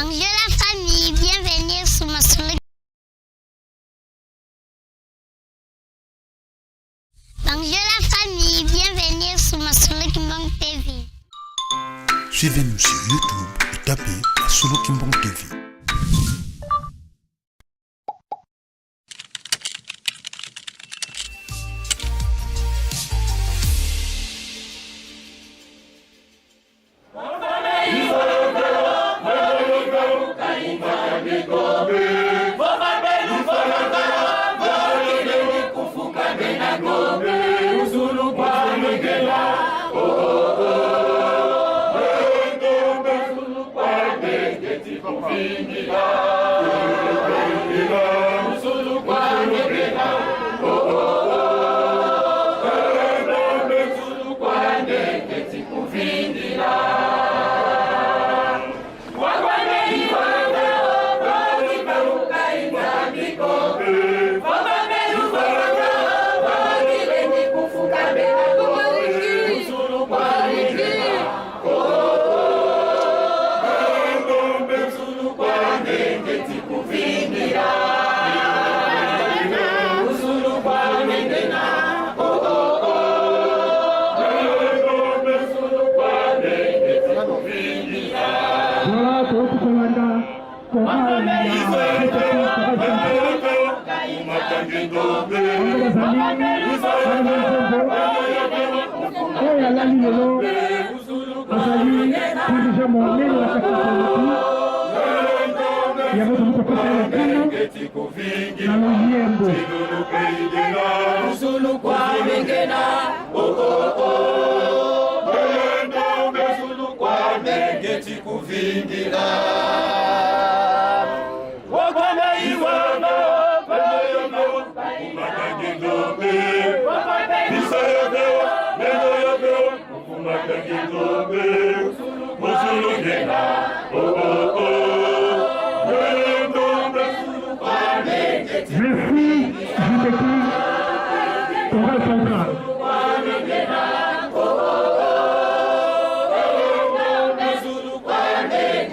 Bonjour la famille, bienvenue sur Masolo. Bonjour la famille, bienvenue sur Masolo Kimbang TV. Suivez-nous sur YouTube et tapez Masolo Kimbang TV. Oyo alali lelo azali dirige monene na kati ya yango tokoki kopesa ye lokumu na loyembo. Merci, JPT, Chorale Centrale. Merci,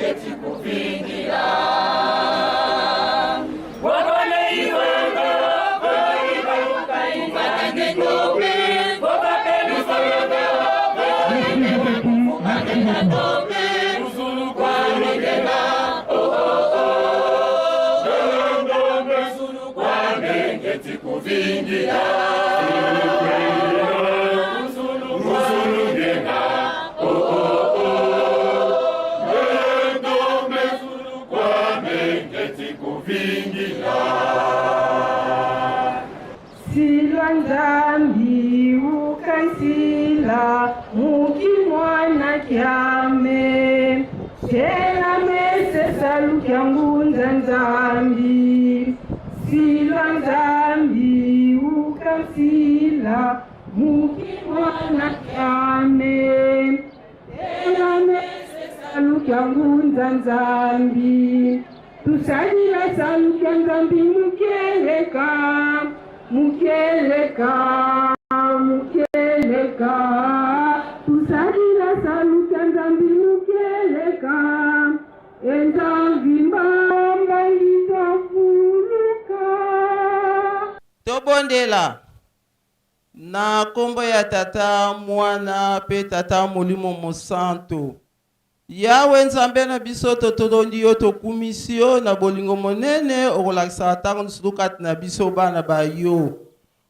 JPT. Merci beaucoup. Silwa Nzambi ukansila muki mwana kyame Tela mese salukia ngunza Nzambi Silwa Nzambi ukansila muki mwana kyame Tela mese salukia ngunza Nzambi Tusalila salukia Nzambi mukeleka mukeleka mukeleka tusalila salukia Nzambi mukeleka enzambi mbamba itafuluka. Tobondela na nkombo ya Tata, Mwana mpe Tata Molimo Mosantu. Yawe Nzambe na biso, totondi yo, tokumisi yo na bolingo monene okolakisaka ntango nyonso kati na biso bana ba yo.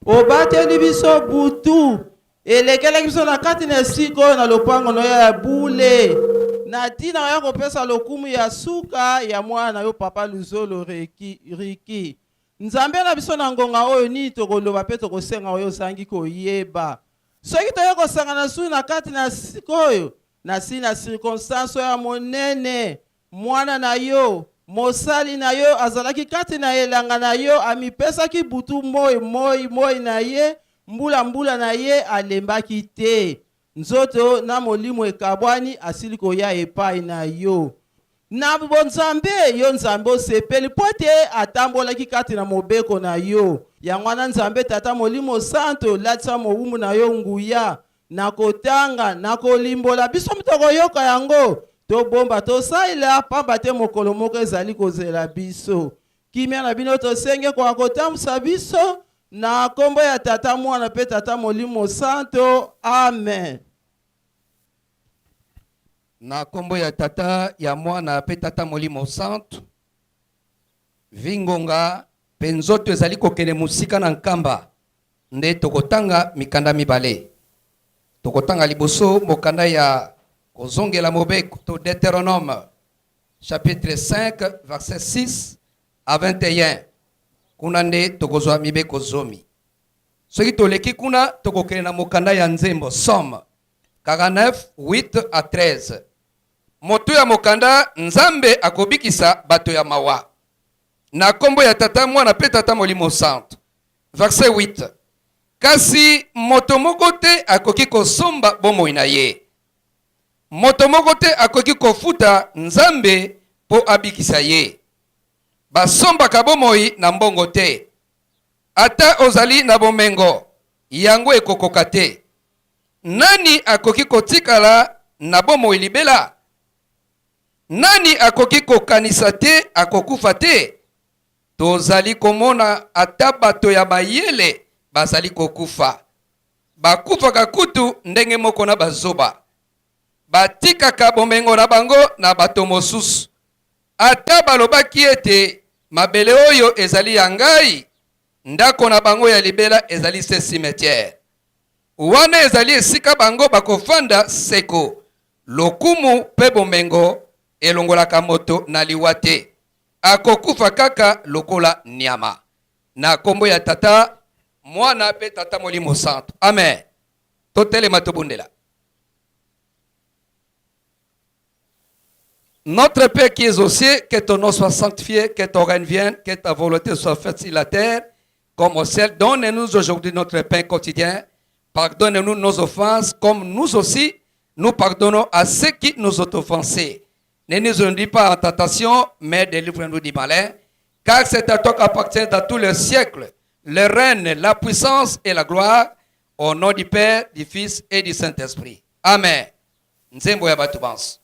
Obateli biso butu elekelaki biso na kati na esika oyo na lopango na yo ya bule na ntina ya kopesa lokumu ya suka ya mwana na yo Papa Luzolo Riki. Nzambe na biso, na ngonga oyo nini tokoloba mpe tokosenga oyo ozangi koyeba? Soki toye kosangana su na kati na sikoyo na si na circonstance oyo ya monene, mwana na yo, mosali na yo azalaki kati na elanga na yo, amipesaki butu moi moi moi na ye, mbula mbula na ye, alembaki te. Nzoto na molimo ekabwani, asili koya epai na yo. Na bonzambe, yo Nzambe osepeli mpo ete atambolaki kati na mobeko na yo. Yango wana Nzambe Tata Molimo Santo, latisa mowumbu na yo nguya na kotanga, na kolimbola. Biso tokoyoka yango. Tobomba, tosalela, pamba te mokolo moko ezali kozela biso. Kimia na bino tosenge koka kotambusa biso na kombo ya Tata, Mwana pe Tata Molimo Santo. Amen. Na kombo ya Tata, ya Mwana pe Tata Molimo Santu. Vingonga pe nzoto ezali kokende mosika na nkamba nde tokotanga mikanda mibale. Tokotanga liboso mokanda ya Kozongela Mobeko to Deuteronome chapitre 5 verset 6 à 21. Kuna nde tokozwa mibeko zomi. Soki toleki kuna, tokokende na mokanda ya Nzembo, Psaume 49 8 à 13. Moto ya mokanda, Nzambe akobikisa bato ya mawa. Na kombo ya Tata, Mwana pe Tata Molimo Santu. Verset 8. Kasi moto moko te akoki kosomba bomoi na ye. Moto moko te akoki kofuta Nzambe po abikisa ye. Basombaka bomoi na mbongo te. Ata ozali na bomengo, yango ekokoka te. Nani akoki kotikala na bomoi libela? Nani akoki kokanisa te akokufa te? Tozali komona ata bato ya mayele bazali kokufa. Bakufaka kutu ndenge moko na bazoba. Batikaka bomengo na bango na bato mosusu. Ata balobaki ete, Mabele oyo ezali ya ngai, ndako na bango ya libela ezali se cimetière. Wana ezali esika bango bakofanda seko. Lokumu mpe bomengo elongolaka moto na liwa te. Akokufa kaka lokola nyama. Na kombo ya Tata, Mwana mpe Tata Molimo Santu. Amen. Totelema tobondela. Notre Père qui es aux cieux, que ton nom soit sanctifié, que ton règne vienne, que ta volonté soit faite sur la terre comme au ciel. Donne-nous aujourd'hui notre pain quotidien. Pardonne-nous nos offenses comme nous aussi nous pardonnons à ceux qui nous ont offensés. Ne nous induis pas en tentation, mais délivre-nous du malin, car c'est à toi qu'appartient dans tous les siècles le règne, la puissance et la gloire, au nom du Père, du Fils et du Saint-Esprit. Amen. Nzembo ya bato banso.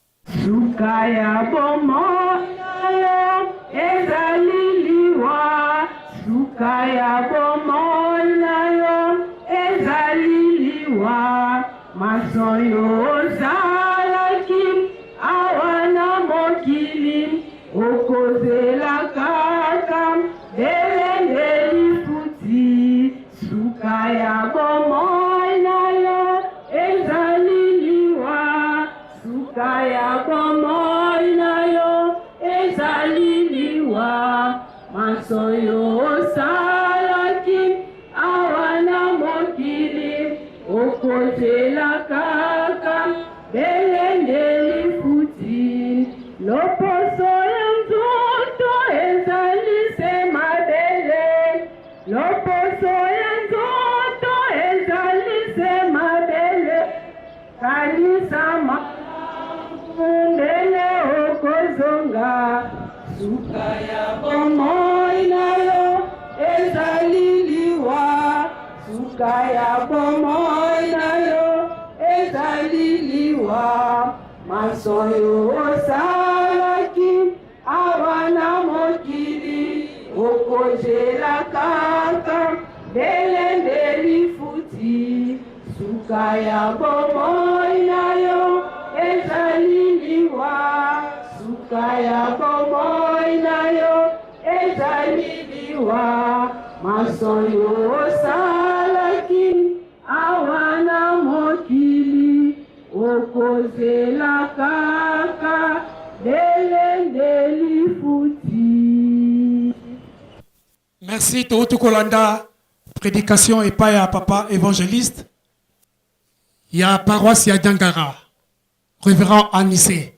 Suka ya bomoi na yo ezali liwa. Suka ya bomoi na yo ezali liwa. Masoyo ozalaki awa na mokili, okozela kaka belenge lifuti. Suka ya bomoi na yo ezali liwa. Suka ya bomoi na yo ezali liwa. Masoyo osalaki awa na mokili, okozela kaka belenge lifuti. Loposo ya nzoto ezali se mabele. Loposo ya nzoto ezali se mabele. Kanisa malamu ndenge okozonga. Suka ya bomoi na yo ezali liwa. Suka ya bomoi na yo ezali liwa. Masoyo osalaki awa na mokili, okozela kaka ndele lifuti. Suka ya bomoi na yo ezali liwa. Suka ya bomoi na yo ezali liwa. Masoyo osalaki awa na mokili, okozela kaka ndele lifuti. Merci touti kolanda prédication epai ya papa évangéliste ya paroisse ya Dangara, révérend Anissé.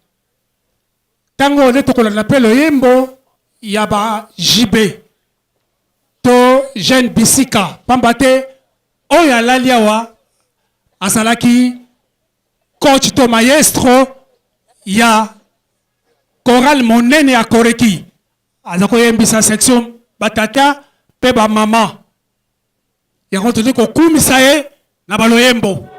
Ntango nde tokolanda mpe loyembo ya ba JB to jeune bisika, pamba te oyo alali awa azalaki coach to maestro ya chorale monene ya Koreki. Aza koyembisa section batata mpe bamama. Yango tozali kokumisa ye na baloyembo.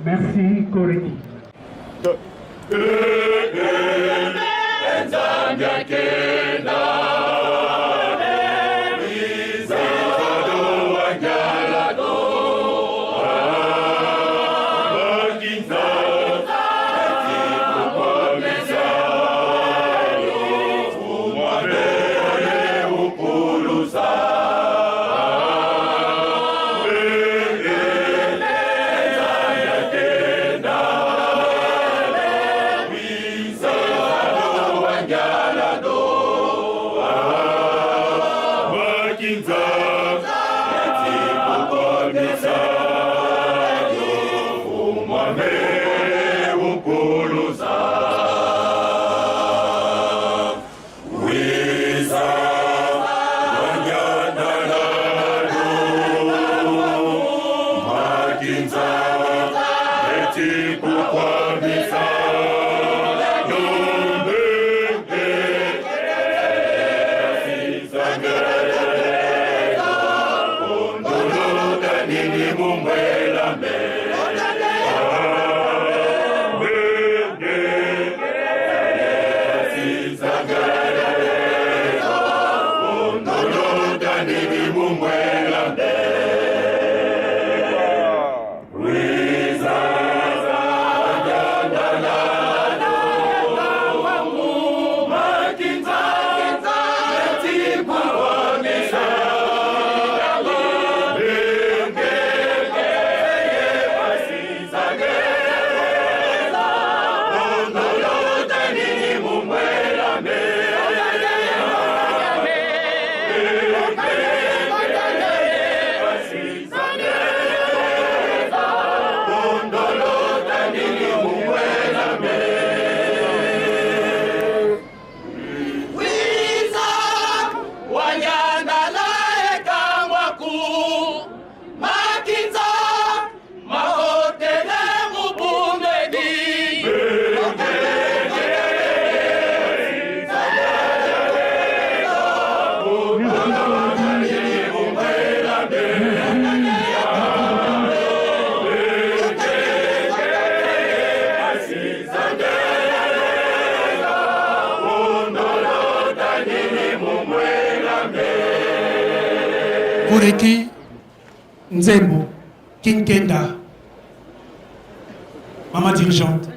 Merci Koriki. Kuriki Nzembo Kinkenda. Maman dirigeante.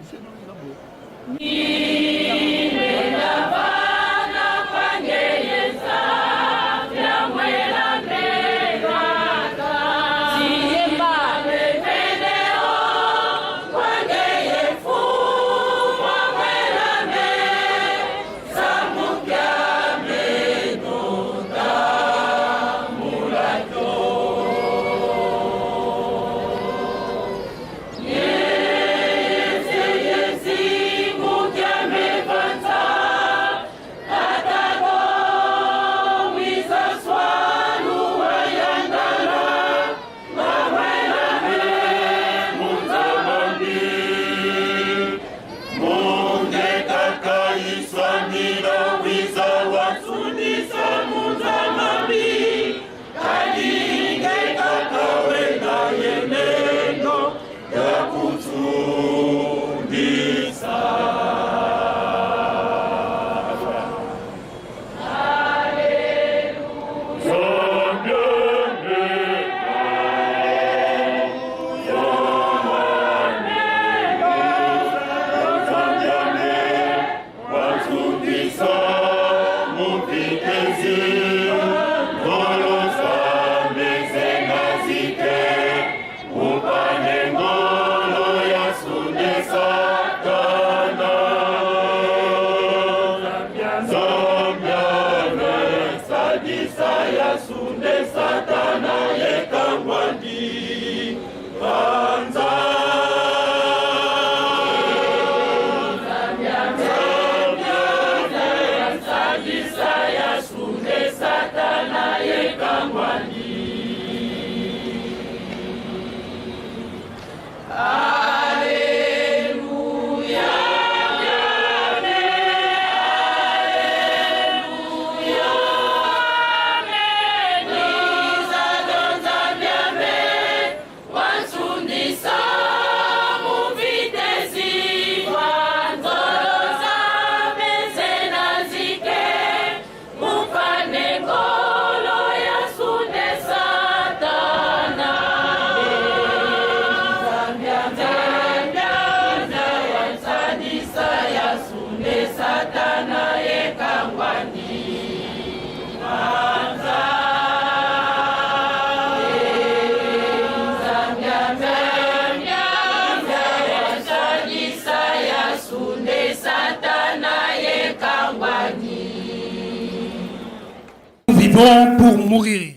Nous vivons pour mourir.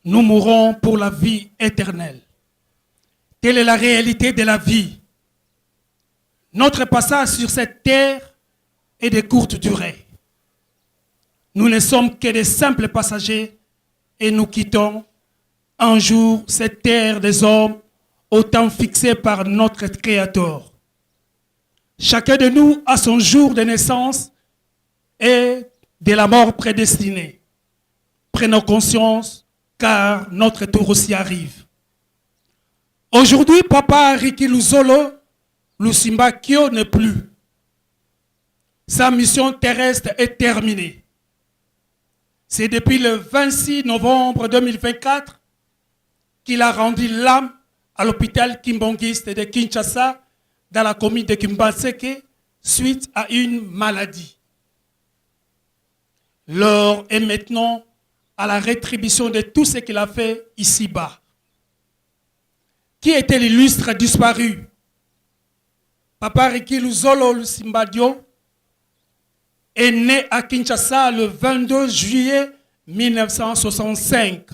Nous mourrons pour la vie éternelle. Telle est la réalité de la vie. Notre passage sur cette terre est de courte durée. Nous ne sommes que des simples passagers et nous quittons un jour cette terre des hommes au temps fixé par notre Créateur. Chacun de nous a son jour de naissance et de la mort prédestinée. Prenons conscience car notre tour aussi arrive. Aujourd'hui, papa Ricky Luzolo, Lusimba Kyo n'est plus. Sa mission terrestre est terminée. C'est depuis le 26 novembre 2024 qu'il a rendu l'âme à l'hôpital Kimbongiste de Kinshasa, dans la commune de Kimbanseke, suite à une maladie. L'heure est maintenant à la rétribution de tout ce qu'il a fait ici-bas. Qui était l'illustre disparu Papa Ricky Luzolo Lusimbadio est né à Kinshasa le 22 juillet 1965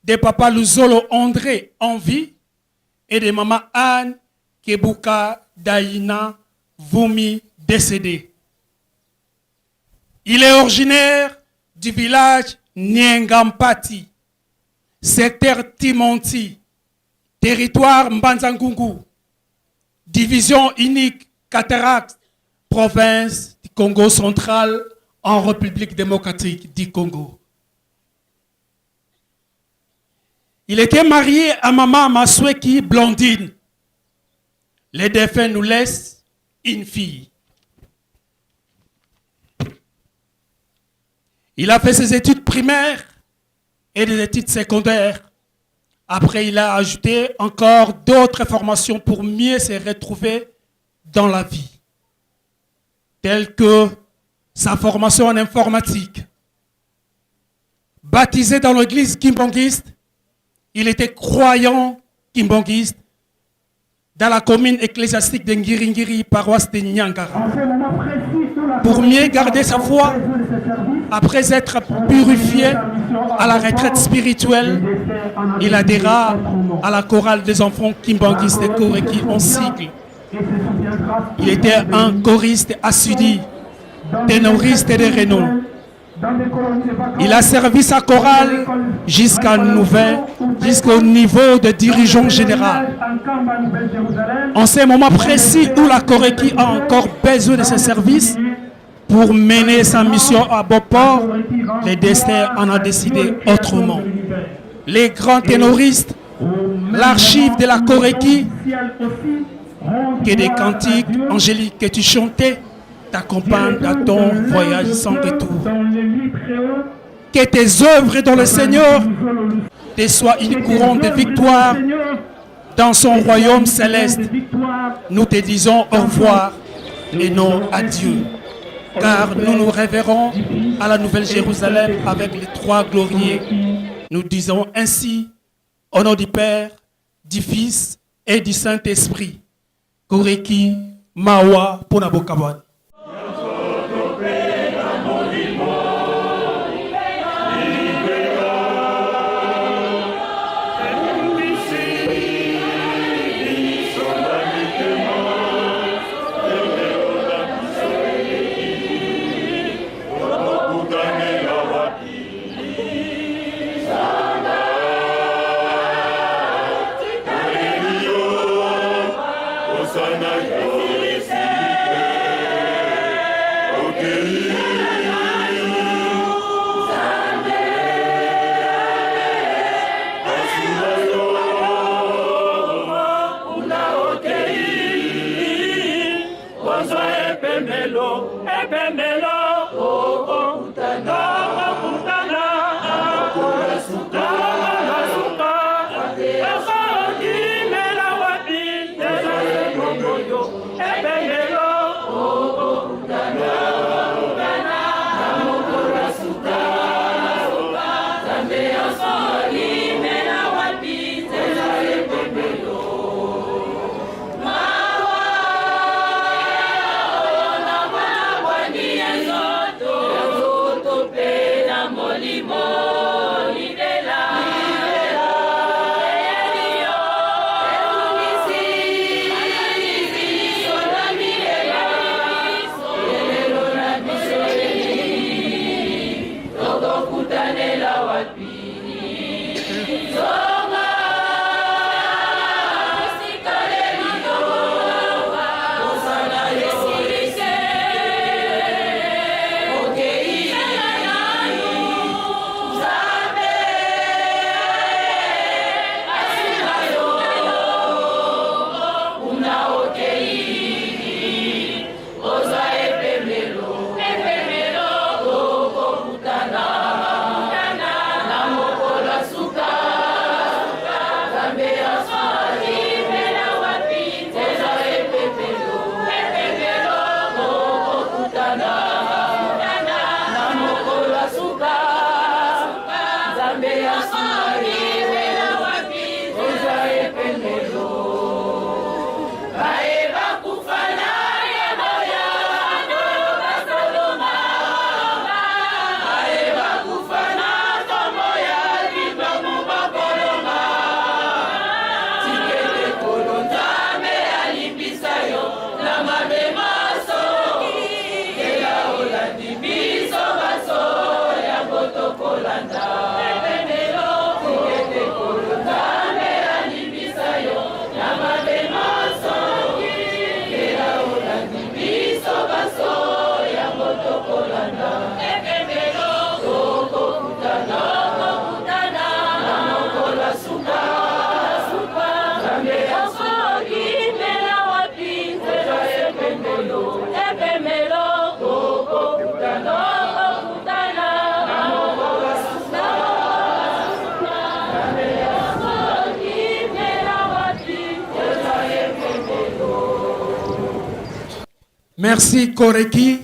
de papa Luzolo André en vie et de maman Anne Kebuka Daina Vumi décédée. Il est originaire du village Niengampati, secteur Timonti, territoire Mbanzangungu, division unique Cataracte, province du Congo central en République démocratique du Congo. Il était marié à maman Masweki Blondine. Les défunts nous laissent une fille. Il a fait ses études primaires et des études secondaires. Après, il a ajouté encore d'autres formations pour mieux se retrouver dans la vie, telles que sa formation en informatique. Baptisé dans l'église kimbanguiste, il était croyant kimbanguiste dans la commune ecclésiastique de Ngiringiri, paroisse de Nyangara. Pour mieux garder sa foi, après être purifié à la retraite spirituelle, il adhéra à la chorale des enfants kimbanguistes de Koreki en cycle. Il était un choriste assidu, ténoriste de renom. Il a servi sa chorale jusqu'à jusqu'au niveau de dirigeant général. En ces moments précis où la Koreki a encore besoin de ses services pour mener sa mission à bon port, le destin en a décidé autrement. Les grands ténoristes, l'archive de la Koreki, que des cantiques angéliques que tu chantais t'accompagnent dans ton voyage sans retour. Que tes œuvres dans le Seigneur te soient une couronne de victoire dans son royaume céleste. Nous te disons au revoir et non adieu. Car nous nous révérons à la Nouvelle Jérusalem avec les trois glorieux. Nous disons ainsi, au nom du Père, du Fils et du Saint-Esprit. Koreki Mawa pona bokabwani. Merci Koreki.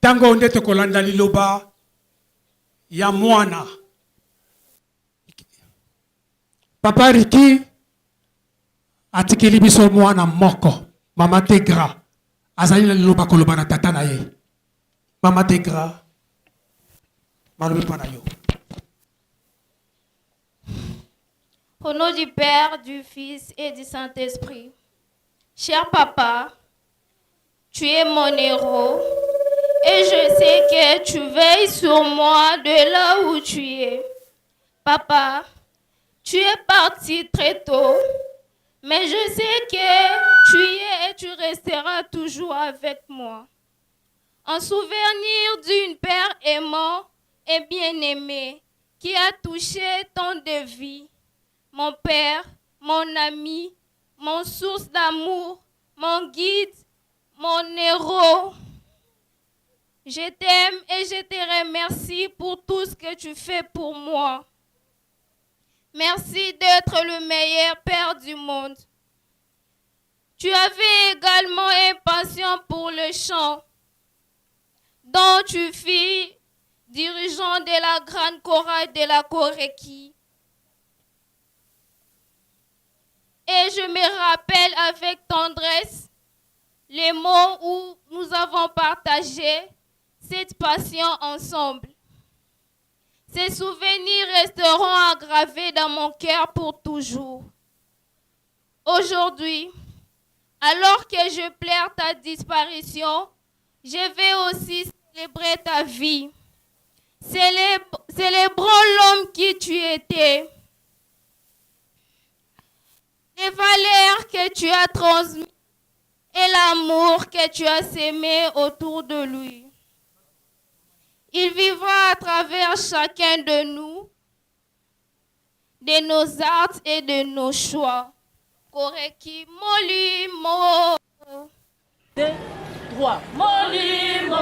Tango nde tokolanda liloba ya mwana. Papa Ricky atikeli biso mwana moko, Mama Tegra azali na liloba koloba na tata na ye. Mama Tegra, malobi mpo na yo. Au nom du Père, du Fils et du Saint-Esprit. Cher papa, tu es mon héros et je sais que tu veilles sur moi de là où tu es. Papa, tu es parti très tôt, mais je sais que tu es et tu resteras toujours avec moi. En souvenir d'une père aimant et bien-aimé qui a touché tant de vies, mon père, mon ami, mon source d'amour, mon guide, mon héros. Je t'aime et je te remercie pour tout ce que tu fais pour moi. Merci d'être le meilleur père du monde. Tu avais également une passion pour le chant, dont tu fus dirigeant de la grande chorale de la Koreki. Et je me rappelle avec tendresse les mots où nous avons partagé cette passion ensemble. Ces souvenirs resteront aggravés dans mon cœur pour toujours. Aujourd'hui, alors que je pleure ta disparition, je vais aussi célébrer ta vie. Célébrons l'homme qui tu étais. Les valeurs que tu as transmises et l'amour que tu as sémé autour de lui. Il vivra à travers chacun de nous, de nos actes et de nos choix. Koreki molimo. 2, 3. Molimo.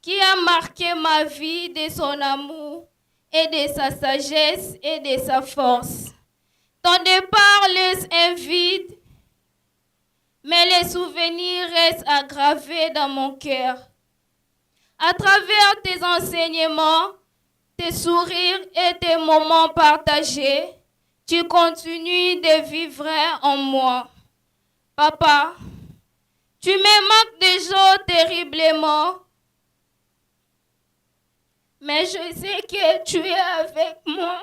Qui a marqué ma vie de son amour et de sa sagesse et de sa force. Ton départ laisse un vide, mais les souvenirs restent aggravés dans mon cœur. À travers tes enseignements, tes sourires et tes moments partagés, tu continues de vivre en moi. Papa, tu me manques déjà terriblement, mais Mais je sais que tu es avec moi.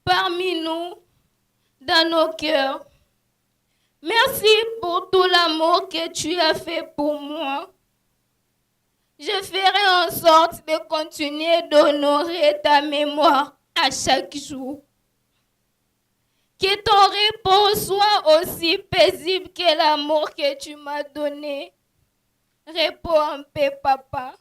Parmi nous, dans nos cœurs. Merci pour tout l'amour que tu as fait pour moi. Je ferai en sorte de continuer d'honorer ta mémoire à chaque jour. Que ton repos soit aussi paisible que l'amour que tu m'as donné. Repos en paix, papa.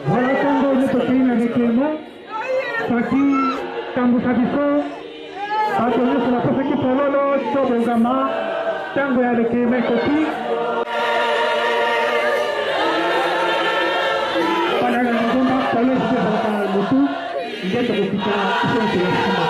Voilà ntango nyonso tokei na lekemo soki tambusa biso bato nyonso bapesaki fololo tobongama ntango ya lekemo ekoki balala na ngomba polo esika ezalaka na motu nde tokokita biso nyonso na nsima.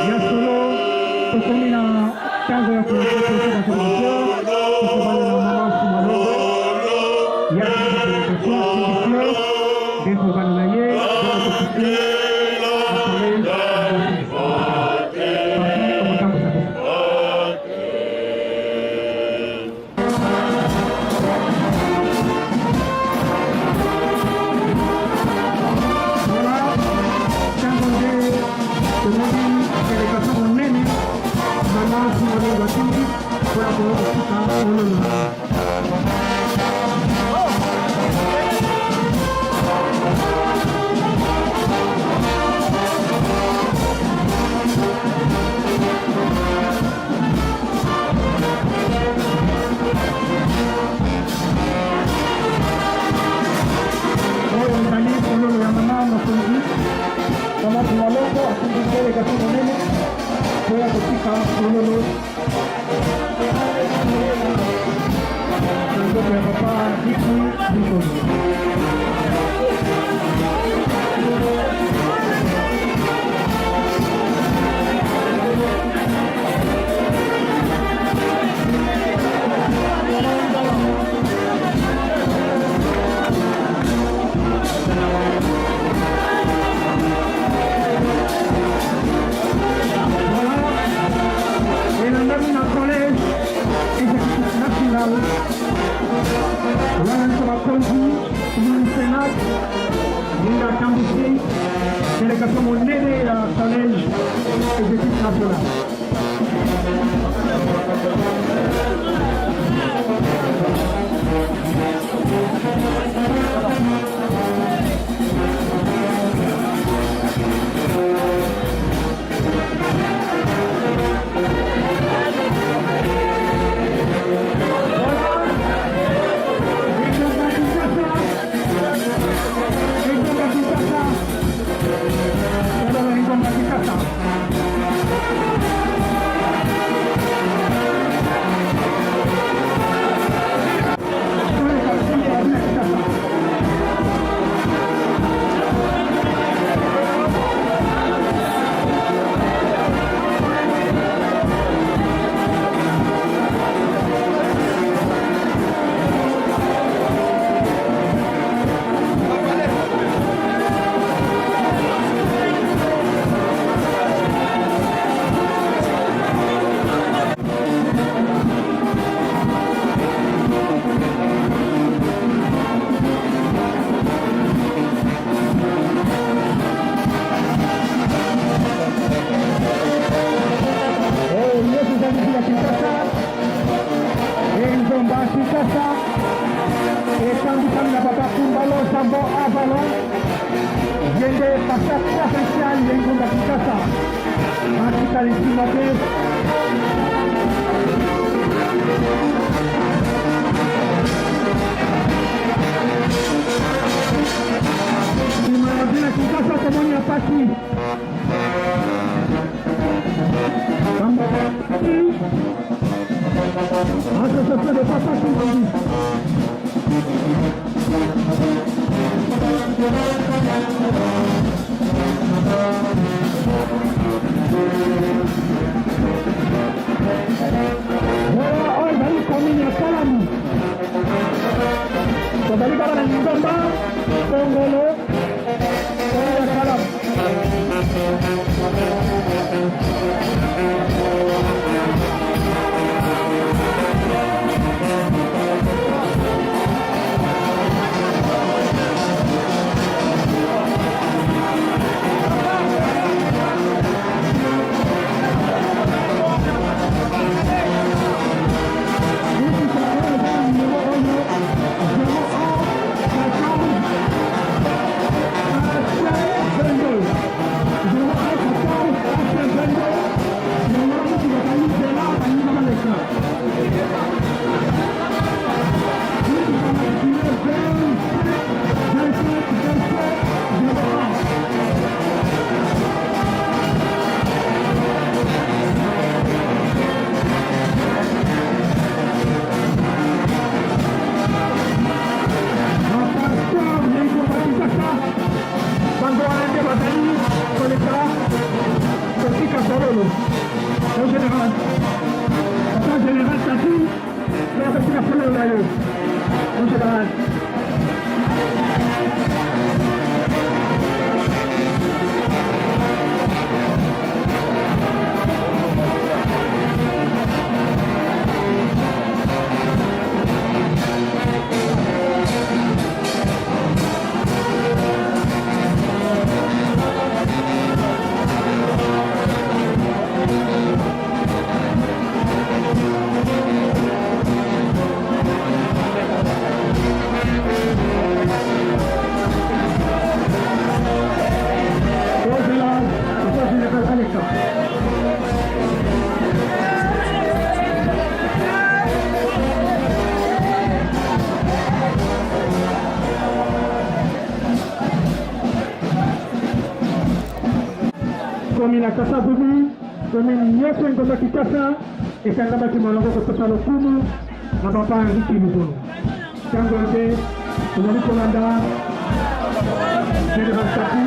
Ya solo tokomi na ntango ya tokobana na mama Sumalongo ya délégation Cindy Fleur nde kobana na ye bongo tokiti na collège. Papi okotambusa biso. Voilà, ntango nde tomoni délégation monene mama Sumalongo atindi mpona koya kotika ololo. Oyo ezali fololo ya mama mokonzi mama Sumalongo atindi délégation monene mpo ya kotika fololo na nzoto ya papa Diki Likolo. Voilà, elandami na collège exécutif national wana biso bakonzi tomoni Sénat ndenge atambusi délégation monene ya collège exécutif national. papa Kumbalo Sambo Avalon, ye nde pasteur provincial ya engumba Kinshasa. Atikali nsima te. Nsima ya ville ya Kinshasa tomoni ya pasi. Association de papa Kimbangu. Voilà, oyo ezali commune ya Kalamu. Tozali kaka na Lingomba, Kongolo, commune ya Kalamu. Bango wana nde bazali koleka kotika fololo au général papa général tatu na kotika fololo na yo au général. Ozela papa général aleka. Komi na Kasavubu, commune nyonso engomba Kinshasa ekangamaki molongo kopesa lokumu na papa Henri Kiluzolo. Ntango ete tozali kolanda General Tatu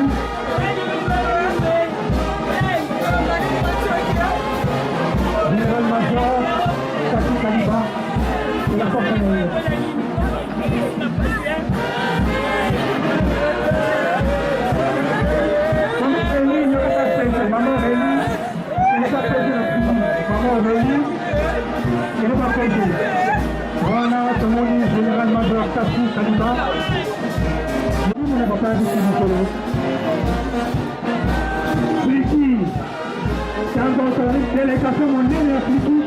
Général Major Tatu Kaliba de la force aérienne. Maman Aurélie, Maman Aurélie, elle n'est pas perdue la Maman Aurélie, elle n'est pas perdue. Voilà, tomoni Général Major Tatu Kaliba. Nous papa Henri Mokolo. Fliki, ntango tozali délégation monene ya Fliki.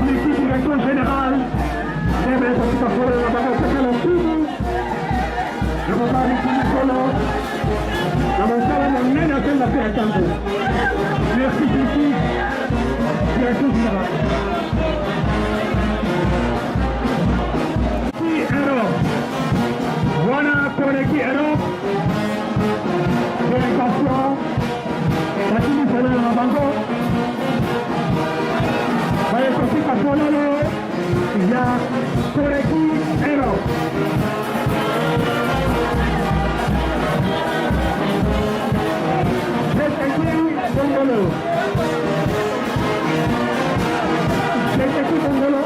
Fliki direction générale, ebe kotika fololo na bango kopesa lokumu na papa Henri Mokolo na mosala monene asali na mpe ya ntango. Merci Fliki, direction générale. Europe. Wana toleki Europe, délégation batindi fololo na bango baye kotika fololo ya koleki Europe. Jeteki Kongolo. Jeteki Kongolo.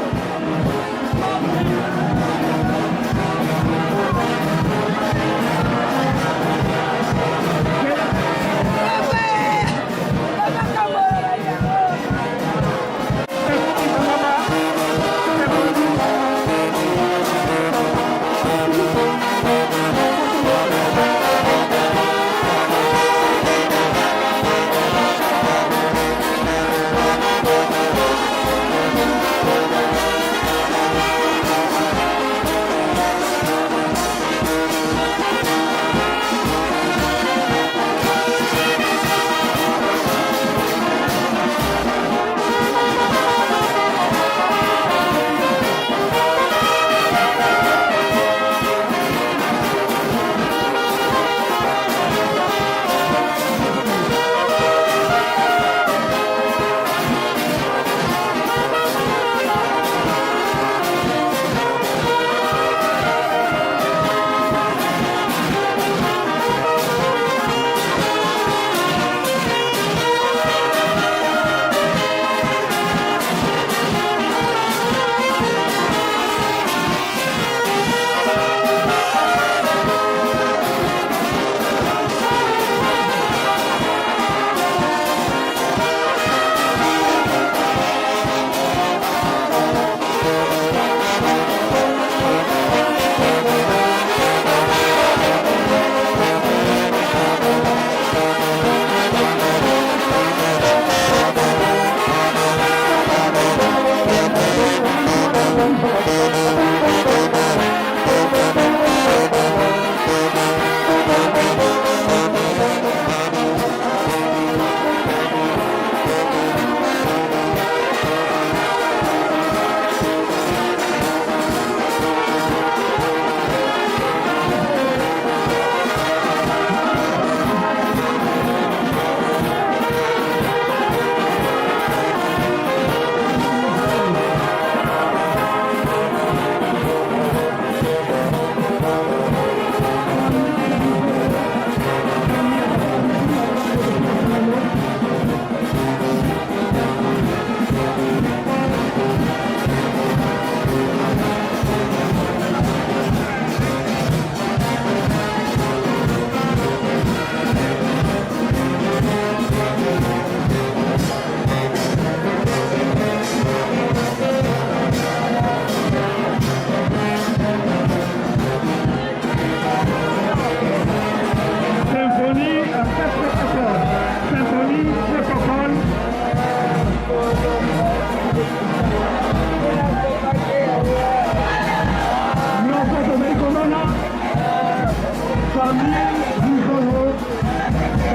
Famille Luzolo,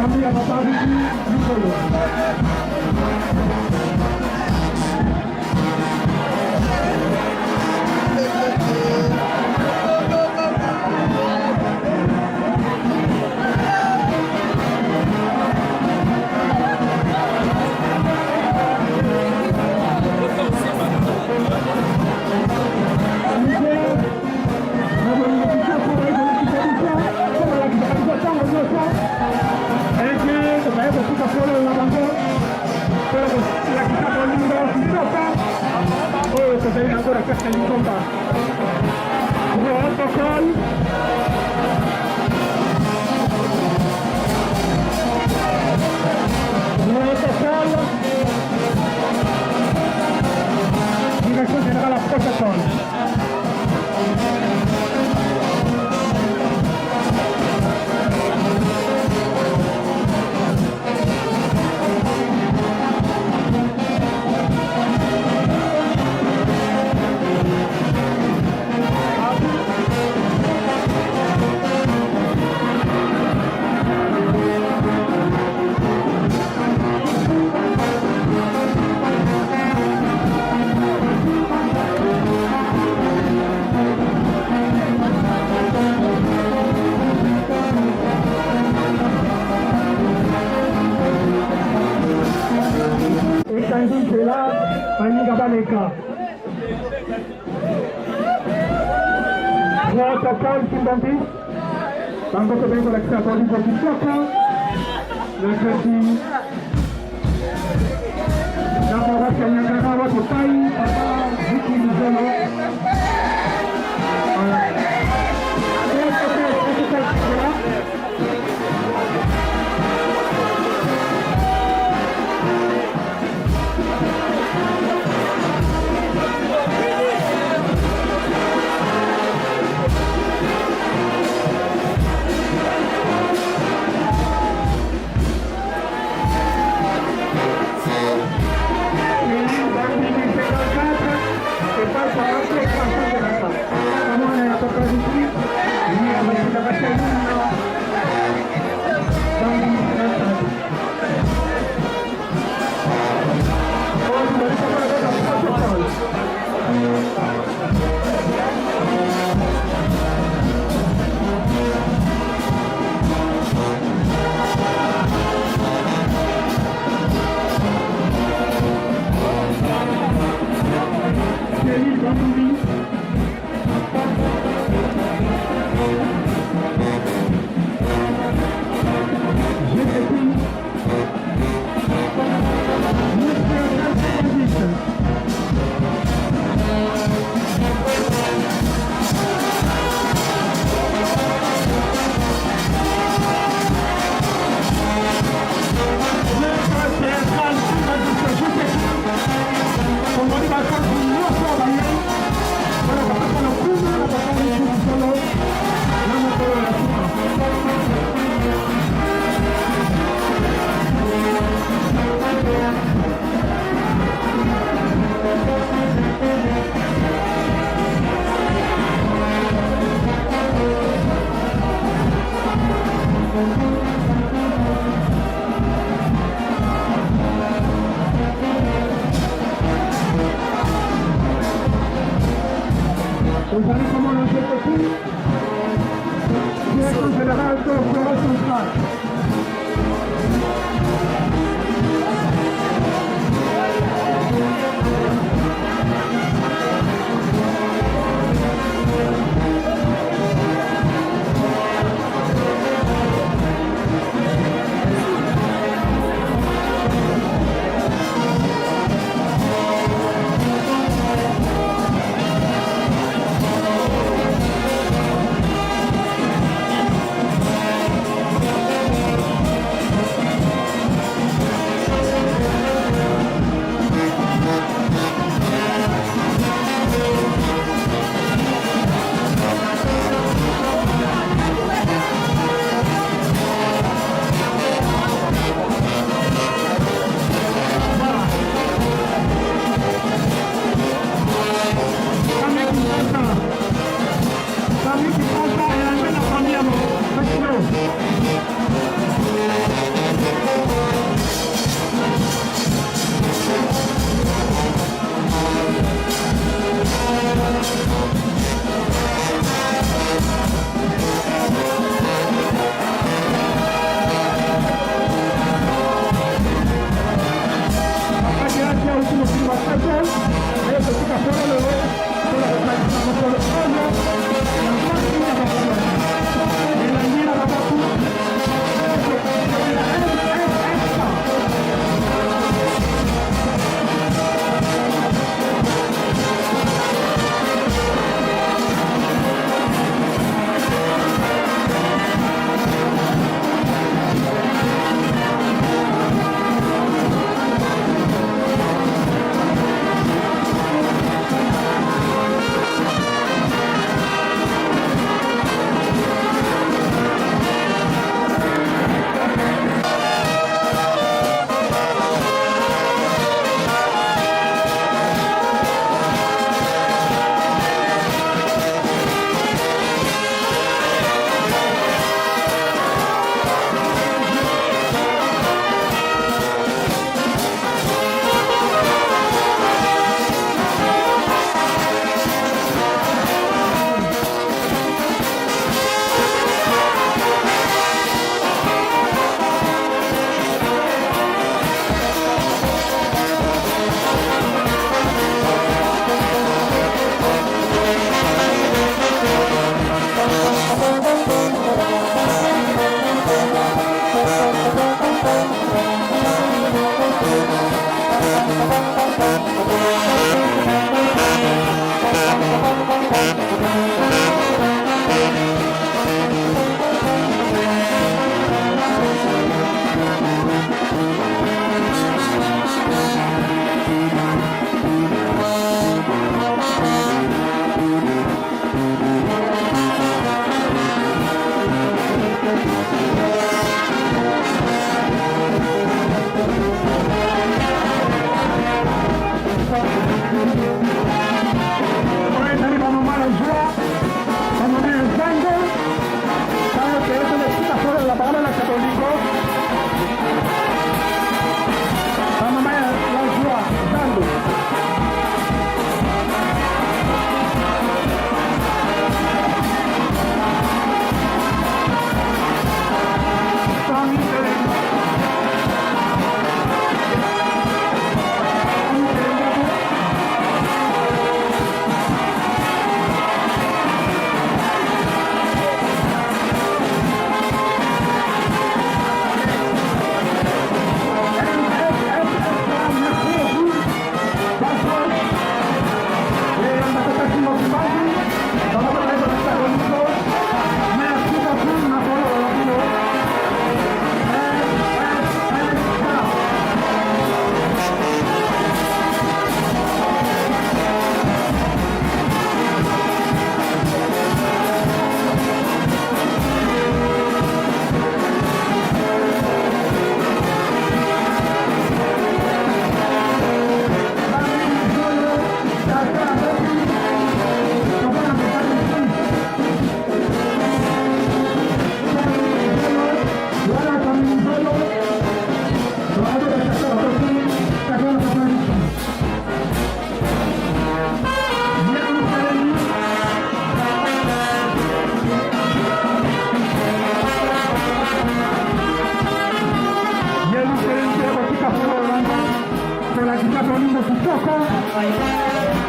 famille ya papa Riki Luzolo. Oyo tozali nango na kati ya lingomba protocole. Protocole, direction générale ya protocole. Ekangi nzela, baninga baleka. Protocole Kimbambi, bango mpe baye kolakisa bolingo kitoko na kati na paroisse ya Nyangara wapi epai papa Ziki Luzolo. Protocole, protocole nzela. Ozali komona GPQ, direction générale de forêt centrale.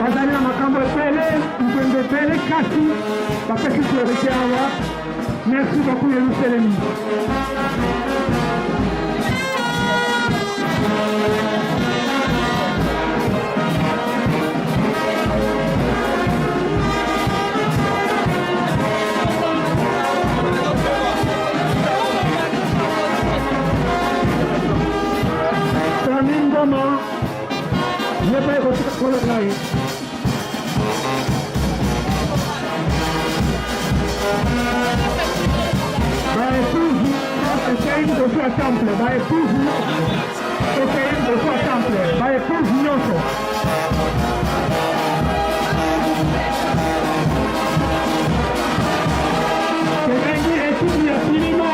Bazali na makambo ebele nkwembe ebele kasi bapesi priorité awa. Merci beaucoup Yerusalemi. Sami Ngoma ye mpe ekotika kolo na ye. Baepuzu ekei liboso ya temple, baepuzu ekei liboso ya temple, baepuzu nyonso. Tobengi ekipi ya sinema.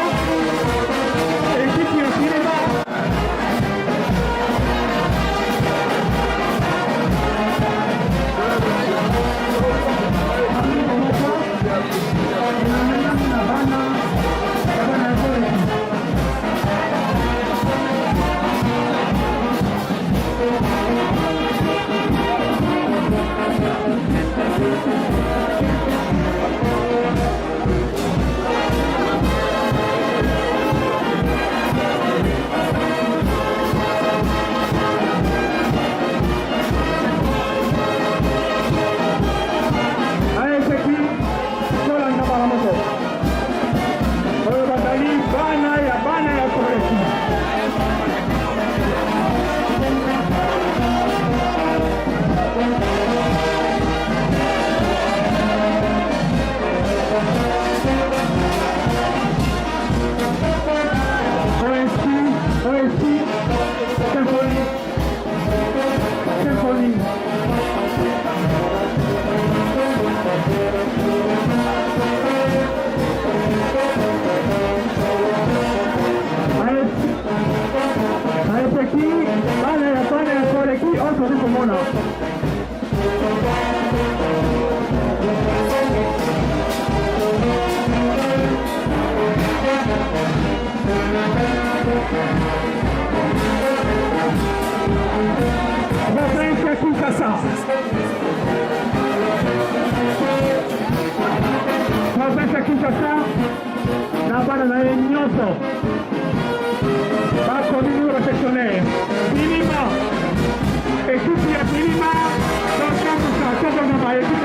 Province ya Kinshasa na bana na ye nyonso bakomi numéro sectionnaire Bilima, ekipe ya Bilima tokambusa tokongama ekipe.